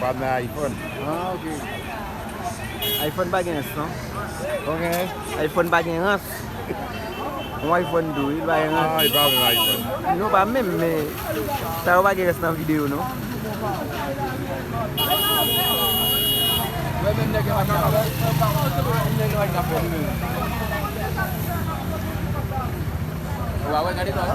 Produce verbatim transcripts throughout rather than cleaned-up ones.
Pa nan iPhone. Ah, ok. iPhone pa gen rans, non? Ok. iPhone pa gen rans. Yon iPhone tou, wi, li pa gen rans. Ah, li pa menm iPhone. Non, pa menm, men sa yo pa gen rans nan videyo, non. Mwen menm nèg yo pa ka, mwen menm nèg yo pa ka fè menm. Wa wè, gade sa la.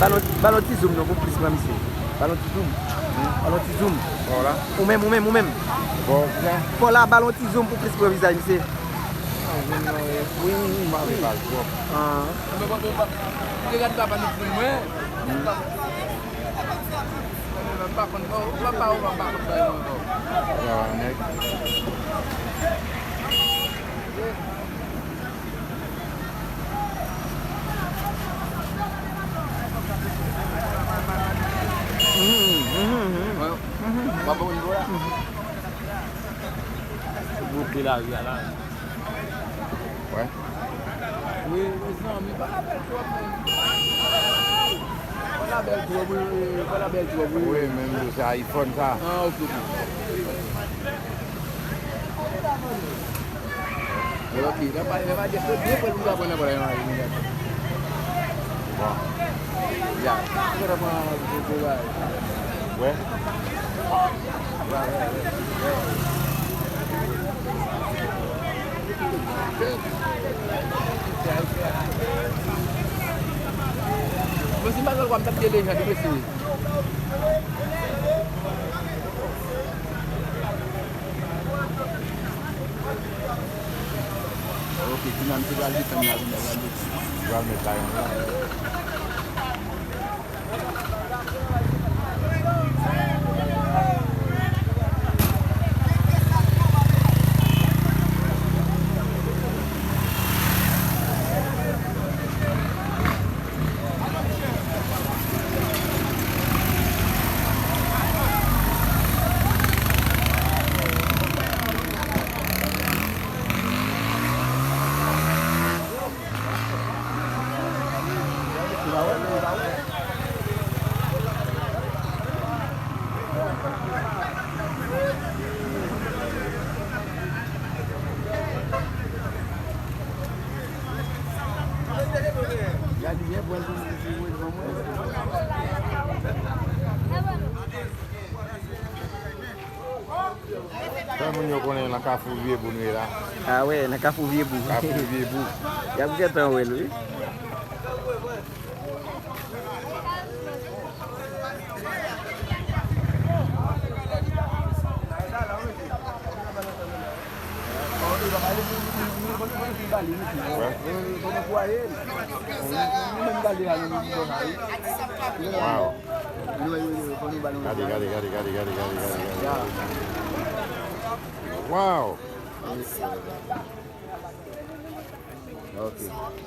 Ba l yon, ba l yon ti zoom non, pou plis pran misye. Ba l yon ti zoom. Ba l yon ti zoom. Voilà. Ou menm, ou menm, ou menm. Bon, byen. Fò la, ba l yon ti zoom pou plis pran vizaj misye. Wi, wi, wi, wi. Ah. Mwen pa konn, mwen pa konn, mwen pa konn. Ya, nèg. Mhm, mhm, mhm. Wè. Mhm. W ap bon nivo la. Gwo pye lari a la. Wè. Wi, mezanmi, pa la bèl twòp, men. Pa la bèl twòp, wi, wi, pa la bèl twòp, wi. Wi, men m di w se iPhone sa. Ah, ok, ok. Ok, lè pa, lè pa gen fè byen fè pou ta pran nan pran nan. Bon. Ya. Fè ta pran pou bagay. Wè. Wè, wè, wè, wè. Mwen si m pa nan lwa m t ap gen lejan tou mesye. Ok, kounye a misye pral desann la, kounye a pral desann. Pral met la yon la. Fè moun yo konnen nan Kafou Vye Bou nou ye la. Ah wè, nan Kafou Vye Bou. Kafou Vye Bou. Y ap gentan wè l, wi. Wow. Gade, gade, gade, gade, gade, gade, gade, gade. Wow. Ok.